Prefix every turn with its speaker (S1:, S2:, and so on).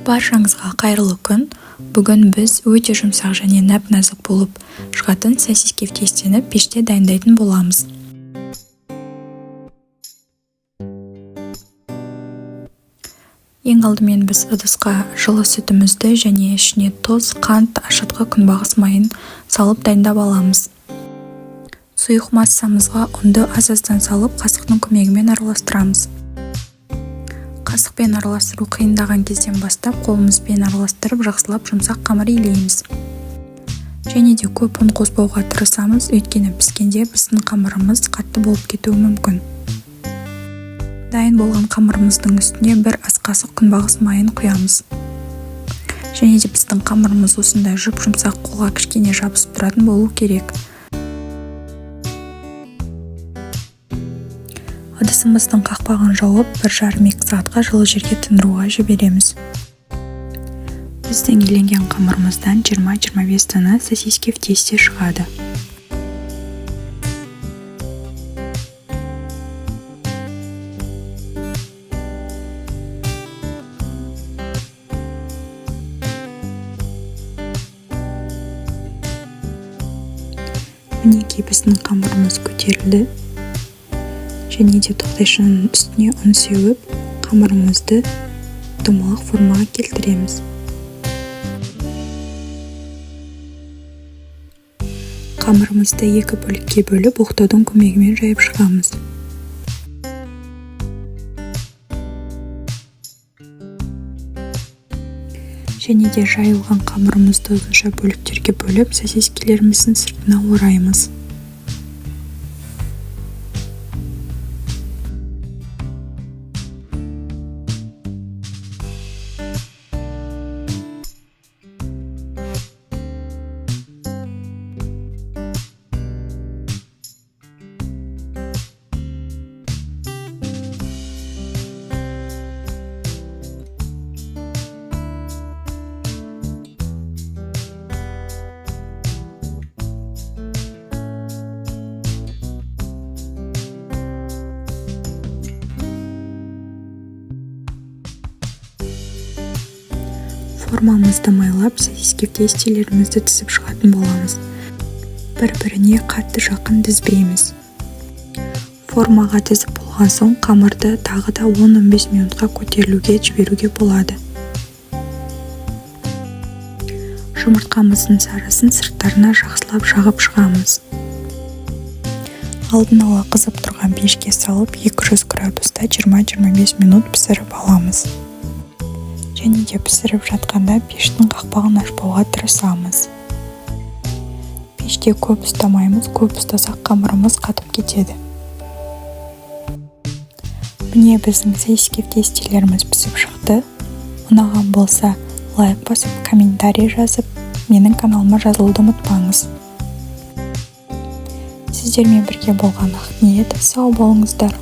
S1: Баршаңызға қайырлы күн! Бүгін біз өте жұмсақ және нәп-нәзік болып шығатын сосиски в тестені пеште дайындайтын боламыз. Ең алдымен біз ыдысқа жылы сүтімізді және ішіне тұз, қант, ашытқы, күнбағыс майын салып дайындап аламыз. Сұйық массамызға ұнды аз-аздан салып, қасықтың көмегімен араластырамыз. Қасықпен араластыру қиындаған кезден бастап қолымызбен араластырып, жақсылап жұмсақ қамыр илейміз. Және де көп ұн қоспауға тырысамыз, өйткені піскенде біздің қамырымыз қатты болып кетуі мүмкін. Дайын болған қамырымыздың үстіне бір ас қасық күнбағыс майын құямыз. Және де біздің қамырымыз осындай жұп-жұмсақ, қолға кішкене жабысып тұратын болу керек. Ыдысымыздың қақпағын жауып, 1,5-2 сағатқа жылы жерге тындыруға жібереміз. Біздің иленген қамырымыздан 20-25 дана сосиски в тесте шығады. Мінекей, біздің қамырымыз көтерілді. Және де тақтайшаның үстіне ұн сеуіп, қамырымызды домалақ формаға келтіреміз. Қамырымызды екі бөлікке бөліп, оқтаудың көмегімен жайып шығамыз. Және де жайылған қамырымызды ұзынша бөліктерге бөліп, сосискелеріміздің сыртына ораймыз. Формамызды майлап, сосиски в тестелерімізді тізіп шығатын боламыз. Бір-біріне қатты жақын тізбейміз. Формаға тізіп болған соң қамырды тағы да 10-15 минутқа көтерілуге жіберуге болады. Жұмыртқамыздың сарысын сырттарына жақсылап жағып шығамыз. Алдын ала қызып тұрған пешке салып, 200 градуста 20-25 минут пісіріп аламыз. Және де пісіріп жатқанда пештің қақпағын ашпауға тырысамыз. Пеште көп ұстамаймыз, көп ұстасақ қамырымыз қатып кетеді. Міне, біздің сосиски в тестелеріміз пісіп шықты. Ұнаған болса, лайк басып, комментарий жазып, менің каналыма жазылуды ұмытпаңыз. Сіздермен бірге болған Ақниет, сау болыңыздар.